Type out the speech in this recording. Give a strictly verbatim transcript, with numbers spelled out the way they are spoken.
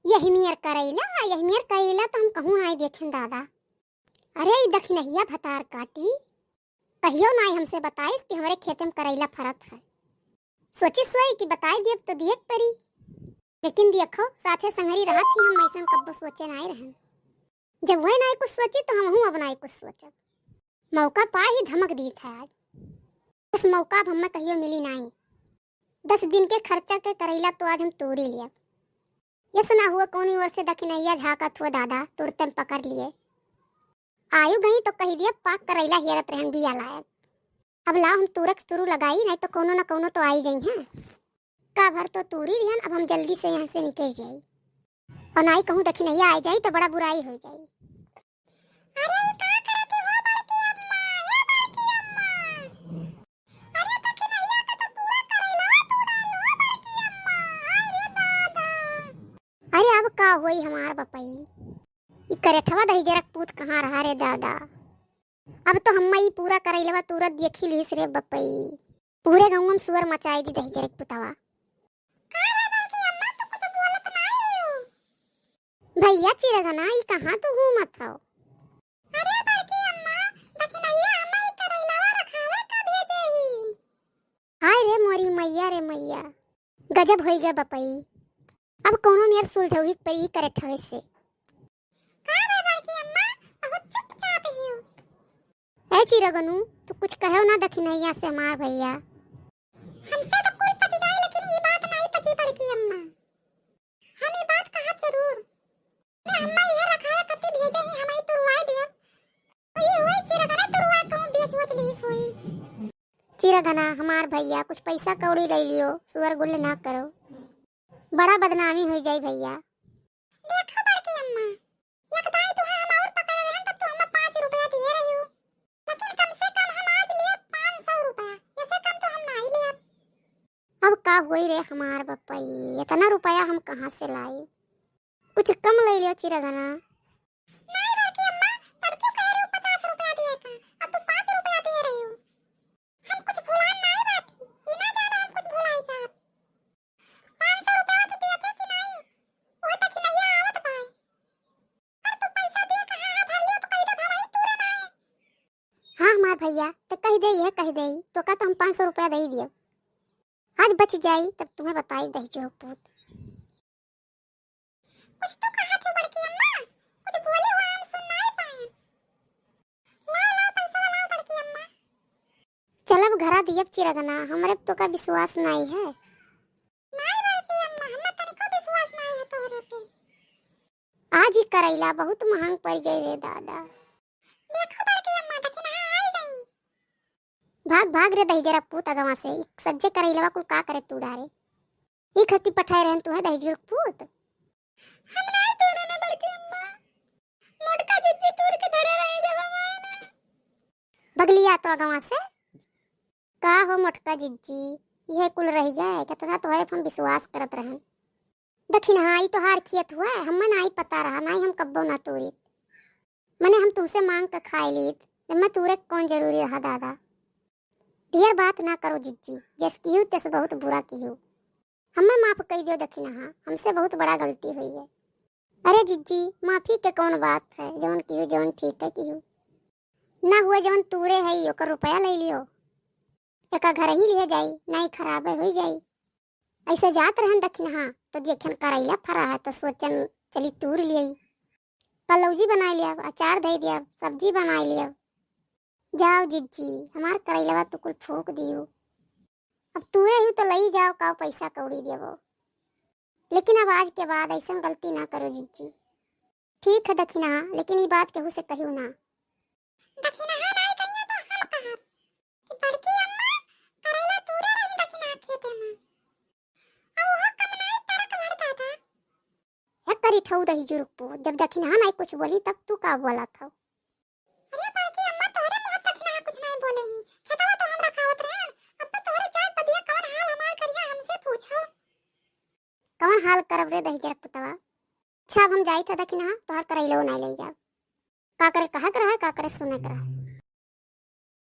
यही मियर करैला, यही मियर करैला तो हम कहूँ नाई देखेन दादा। अरे ई दखिनहिया भतार काटी, कहियो नाई हमसे बताइस कि हमरे खेते में करैला फरत है। सोचिस होई कि बताई देब तो दिए के परी, लेकिन देखो साथे संगरी रहत ही हम ऐसन कब्बो सोचे नाई रहन। जब वह नाई कुछ सोची तो हमहूँ अब नाई कुछ सोचब। मौका पा ही धमक दीत है आज। बस मौका अब हमें कहियो मिली नाई। दस दिन के खर्चा के करैला तो आज हम तूरी लियब। यस ना हुआ कौनी ओर से दखिनैया झाँकत हुआ दादा, तुरते में पकड़ लिए। आयु गई तो कही दिया पाक करैला हेरत रहन बिया लायब। अब लाओ हम तूरक शुरू लगाई, नाई तो कौनो ना कौनो तो आई जाई हैं। का भर तो तूरी लिहन, अब हम जल्दी से यहाँ से निकल जाई। और नाई कहूँ दखिनैया आई जाई तो बड़ा बुराई हो जाई। अरे ई का करत हो बड़की अम्मा, ए बड़की अम्मा। अरे दखिनैया का तो पूरा करैलवा तू डालो बड़की अम्मा। हाय रे दादा। अरे अब का होई हमार बपई, ई करेठवा दहिजरक पूत कहाँ रहा रे दादा। अब तो हम्मा ई पूरा करैलवा तूरत देखी लिहिस रे बपई। पूरे गाँव में सुअर मचाई दी दहिजरक पुतवा। का रे बड़की अम्मा, तू कुछ बोलत नाई हो? भैया चिरगना, ई कहाँ तू घूमत हौ? अरे बड़की अम्मा, दखिनैया हम्मा ई करैलवा रखावे का भेजे ही। हाय रे मोरी मैया रे मैया, गजब होई गए बपई। अब कौनो मेर सुलझौही के परी करेठवे से। का बे बड़की अम्मा, बहुत चुपचाप हियो। ए चिरगनू, तू कुछ कहो ना दखिनैया से हमार भैया। हमसे तो कुल पच जाए, लेकिन ई बात नाई पची बड़की अम्मा। हम ई बात कहब जरूर। मैं हम्मा इहे रखावे कति भेजे ही, हमाई तुरवाए दिया। तो ई होई चिरगना तुरवा कहूँ बेच वोच ली सोई। चिरगना, हमार भैया, कुछ पैसा कौड़ी ले लियो, सुअर गुल ना करो, बड़ा बदनामी हो जाई भैया। देखो बड़की अम्मा, एक दाई तुहे हम और पकड़े रहन तब तू हमें पाँच रुपया दिए रही हो, लेकिन कम से कम हम आज लिए पाँच सौ रुपया, ऐसे कम तो हम नहीं लिए। अब का होई रे हमार बपई, इतना रुपया हम कहाँ से लाई? कुछ कम ले लियो चिरगना। नहीं बड़की अम्मा, तब क्यों कह रही हो पचास रुपया दिए का, अब तू पाँच रुपया दे रही हो। हम कुछ भुलान नहीं बाटी, ई ना जाना हम कुछ भुलाई जाब। पाँच सौ रुपया तू दिए थे कि नहीं, वो तक नहीं आवत पाए। अरे तू पैसा दिए कहाँ हाथ धर लियो तो कह दे भलाई तू रे नहीं। हाँ हमार भैया, तो कह दे, यह कह दे, तो का तो हम पाँच सौ रुपया दे दियो। आज बच जाई तब तुम्हें बताई दहिजरक पूत। कुछ तो कहा थी बड़की अम्मा, कुछ बोली हो हम सुन नहीं पाए। लाओ लाओ पैसा लाओ बड़की अम्मा। चलब घरा दियब चिरगना, हमरे तो का विश्वास नहीं है। नहीं बड़की अम्मा, हमें तनिको विश्वास नहीं है तोहरे पे। आज ही करैला बहुत महंग पड़ गए रे दादा। देखो बड़की अम्मा, दखिनहा आई गई। भाग भाग रे दहिजरक पूत अगवा से, ई सज्जे करैलवा कुल का करे तू डारे। ई खती पठाए रहन तू है दहिजरक पूत। हम नहीं तोड़े ना बड़की अम्मा, मोटका जिज्जी तोड़ के धरे रहे जब हम आए ना। बगलिया तो अगवा से। का हो मोटका जिज्जी, यह कुल रह गए, कितना तोहरे पर हम विश्वास करत रहन। दखिनहा, ई तोहार खियत हुआ है, हमें नाई पता रहा, नाई हम कब्बो ना तूरीत। मने हम तुमसे मांग के खाए लीत, जब मैं तूरे के कौन जरूरी रहा दादा। ढेर बात ना करो जिज्जी, जस किहू तस बहुत बुरा किहू। हमें माफ कई दियो दखिनहा, हमसे बहुत बड़ा गलती हुई है। अरे जिज्जी, माफी के कौन बात है, जौन किहू जौन ठीक है किहू। ना हुआ जौन तूरे है, ओकर रुपया ले लियो, एका घर ही लिहे जाई, नाई खराबे हुई जाई। ऐसे जात रहन दखिनहा, तो देखेन करैला फरा है, तो सोचन चली तूर लियई। कलौजी बनाए लियब, अचार धई दियब, सब्जी बनाए लियब। जाओ जिज्जी, हमार करैलवा तो कुल फूक दियो। अब तूरे हू तो लई जाओ, का पैसा कौड़ी देबो, लेकिन अब आज के बाद ऐसन गलती ना करो जिज्जी। ठीक है दखिनहा, लेकिन ई बात केहू से कहियो ना। दखिनहा नाई कहिए तो हम कहब कि बड़की अम्मा करैला तूरे रही दखिनहा खेते में। अब वो कम नाई तरक भर दादा। हे करी ठऊ दहिजरक पूत, जब दखिनहा नाई कुछ बोली तब तू का बोला था? अरे बड़की अम्मा तोहरे मुँह दखिनहा कुछ नाई बोले ही, खेतवा तो हम रखावत रहन, अब तो तोहरे जात बदिया कवन हाल हमार करिया हमसे पूछो। कवन हाल करब रे दहिजरक पुतवा? अच्छा, अब हम जाई था दखिनहा, तोहर करैलो नाई ले जाब। का करे कहे के रहे, का करे सुने के रहे।